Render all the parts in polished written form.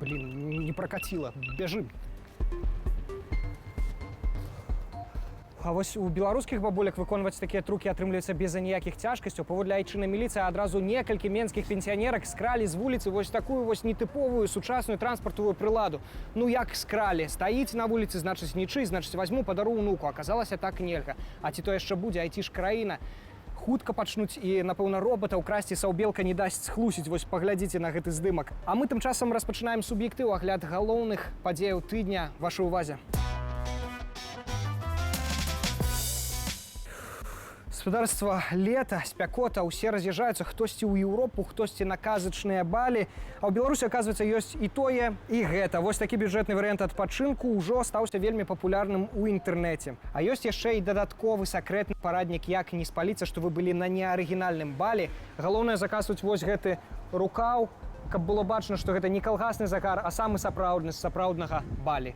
Блин, не прокатило. Бежим. А вось у беларускіх бабуляк выконваць такія трукі атрымліваецца без аніякіх цяжкасцяў. Паводле айчыннай міліцыі, адразу некалькі менскіх пенсіянерак скралі з вуліцы вось такую вось нетыповую сучасную транспартавую прыладу. Ну як скралі? Стаіць на вуліцы, значыць, нічый, значыць, вазьму, падару ўнуку. Аказалася, так нельга. А ці то яшчэ будзе, айці ж краіна. Хутка пачнуць і, напэўна, роботаў красці, саўбелка не дасць схлусіць. Вось паглядзіце на гэты здымак. А мы тым часам распачынаем «Суб'ектыў», агляд галоўных падзеяў тыдня вашай увазе. Спадарства, лета, спякота, усе раз'язджаюцца, хтосьці ў Еўропу, хтосьці на казачныя балі. А ў Беларусі, оказывается, ёсць і тое, і гэта. Вось такі бюджэтны варыянт адпачынку ўжо стаўся вельмі папулярным у інтэрнэце. А ёсць яшчэ і дадатковы сакрэтны параднік, як не спаліцца, што вы былі на неарыгінальным балі. Галоўнае — закасваць вось гэты рукаў, каб было бачна, што гэта не калгасны загар, а самы сапраўдны, з сапраўднага балі.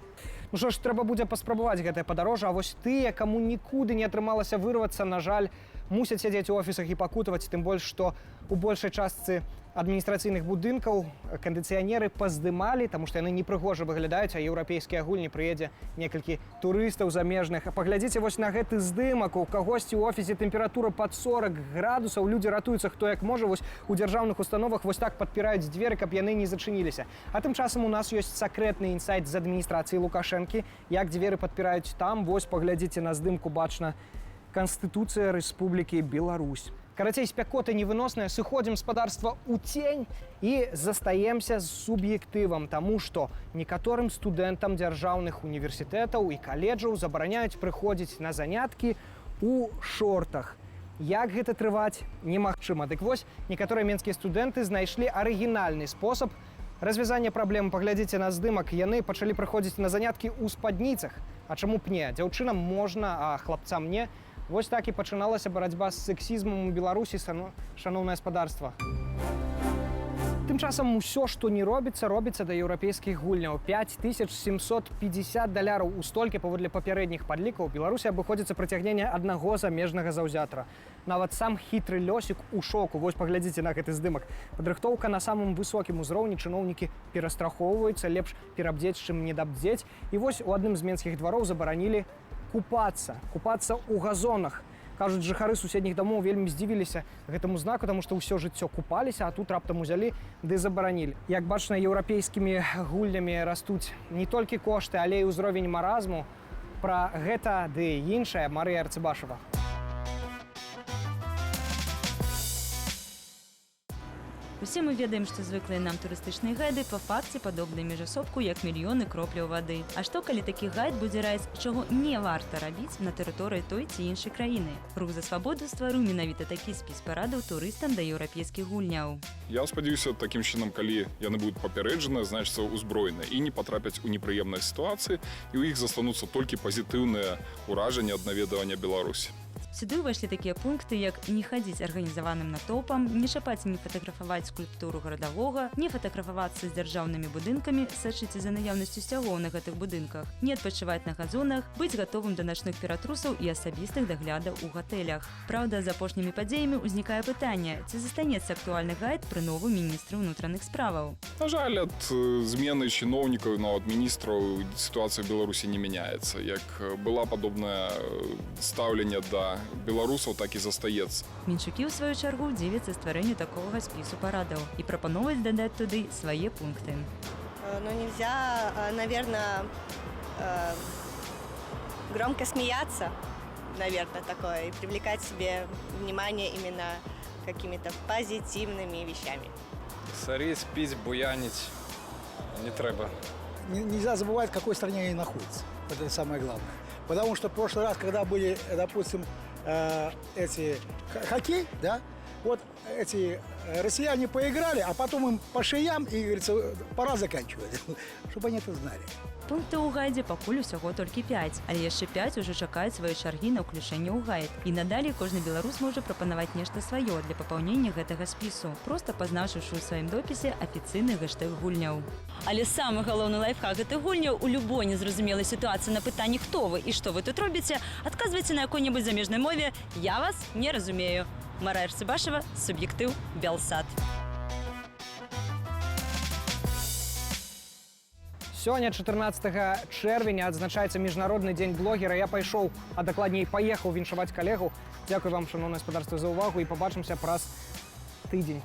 Ну што ж, трэба будзе паспрабаваць гэтае падарожжа, а вось тыя, каму нікуды не атрымалася вырвацца, на жаль, мусяць сядзець у офісах і пакутаваць, тым больш, што у большай частцы адміністрацыйных будынкаў кандыцыянеры паздымалі, таму што яны непрыгожа выглядаюць, а еўрапейскія гульні, прыедзе некалькі турыстаў замежных. А паглядзіце вось на гэты здымак: у кагосьці ў офісе тэмпература пад 40 градусаў, людзі ратуюцца хто як можа. Вось у дзяржаўных установах вось так падпіраюць дзверы, каб яны не зачыніліся. А тым часам у нас ёсць сакрэтны інсайт з адміністрацыі Лукашэнкі, як дзверы падпіраюць там. Вось паглядзіце на здымку, бачна Канстытуцыя Рэспублікі Беларусь. Карацей, спякота невыносная, сыходзім, спадарства, ў цень і застаемся з «Суб'ектывам», таму што некаторым студэнтам дзяржаўных універсітэтаў і каледжаў забараняюць прыходзіць на заняткі у шортах. Як гэта трываць немагчыма. Дык вось, некаторыя менскія студэнты знайшлі арыгінальны спосаб развязання праблем. Паглядзіце на здымак: яны пачалі прыходзіць на заняткі ў спадніцах. А чаму б не? Дзяўчынам можна, а хлапцам не. Вось так і пачыналася барацьба з сексізмам у Беларусі, шаноўнае спадарства. Тым часам усё, што не робіцца, робіцца да еўрапейскіх гульняў. 5750 даляраў, у столькі, паводле папярэдніх падлікаў, Беларусі абыходзіцца прыцягненне аднаго замежнага заўзятара. Нават сам хітры лёсік у шоку. Вось паглядзіце на гэты здымак. Падрыхтоўка на самым высокім узроўні, чыноўнікі перастрахоўваюцца, лепш перабдзець, чым недабдзець. І вось у адным з менскіх двароў забаранілі купацца, купацца ў газонах. Кажуць, жыхары суседніх дамоў вельмі здзівіліся гэтаму знаку, таму што ўсё жыццё купаліся, а тут раптам узялі ды забаранілі. Як бачна, еўрапейскімі гульнямі растуць не толькі кошты, але і ўзровень маразму. Пра гэта ды іншае Марыя Арцыбашева. Усе мы ведаем, што звыклыя нам турыстычныя гайды па факце падобныя міжасобку як мільёны кропляў вады. А што, калі такі гайд будзе раіць, чаго не варта рабіць на тэрыторыі той ці іншай краіны? Рух за свабоду стварыў менавіта такі спіс парадаў турыстам да еўрапейскіх гульняў. Я спадзяюся, такім чынам, калі яны будуць папярэджаны, значыцца, узброены і не патрапяць у непрыемныя сітуацыі, і ў іх застануцца толькі пазітыўныя ўражанні ад наведавання Беларусі. Сюды ўвайшлі такія пункты, як не хадзіць арганізаваным натоўпам, не чапаць і не фатаграфаваць скульптуру гарадавога, не фатаграфавацца з дзяржаўнымі будынкамі, сачыце за наяўнасцю сцягоў на гэтых будынках, не адпачываць на газонах, быць гатовым да начных ператрусаў і асабістых даглядаў у гатэлях. Праўда, з апошнімі падзеямі ўзнікае пытанне, ці застанецца актуальны гайд пры новым міністры ўнутраных справаў. На жаль, ад змены чыноўнікаў, нават міністраў, сітуацыя ў Беларусі не мяняецца. Як была падобнае стаўленне да беларусаў, так і застаецца. Менчукі, ў сваю чаргу, дзівяцца стварэнню такога спісу парадаў і прапановваюць дадаць туды свае пункты. Ну, нельзя, наверное, громко смеяться, наверное, такое, и привлекать себе внимание именно какими-то позитивными вещами. Сорить, пить, буянить не трэба. Нельзя забывать, в какой стране они находятся. Вот это самое главное. Потому что в прошлый раз, когда были, допустим, эти хоккей, да, вот эти россияне поиграли, а потом им по шеям и, говорится, пора заканчивать. Чтобы они это знали. Пунктаў у гайдзе пакуль усяго толькі 5, але яшчэ 5 ужо чакаюць сваёй чаргі на ўключэнне ў гайд. І надалей кожны беларус можа прапанаваць нешта сваё для папаўнення гэтага спісу, проста пазначыўшы ў сваім допісе афіцыйны гэштэг гульняў. Але самы галоўны лайфхак гэтых гульняў: у любой незразумелай сітуацыі на пытанне, хто вы і што вы тут робіце, адказвайце на якой-небудзь замежнай мове: «Я вас не разумею». Марая Арцыбашева, «Суб'ектыў», Белсат. Сёння, 14 чэрвеня, адзначаецца Міжнародны дзень блогера. Я пайшоў, а дакладней, паехаў віншаваць калегу. Дзякуй вам, шаноўнае спадарства, за ўвагу, і пабачымся праз тыдзень.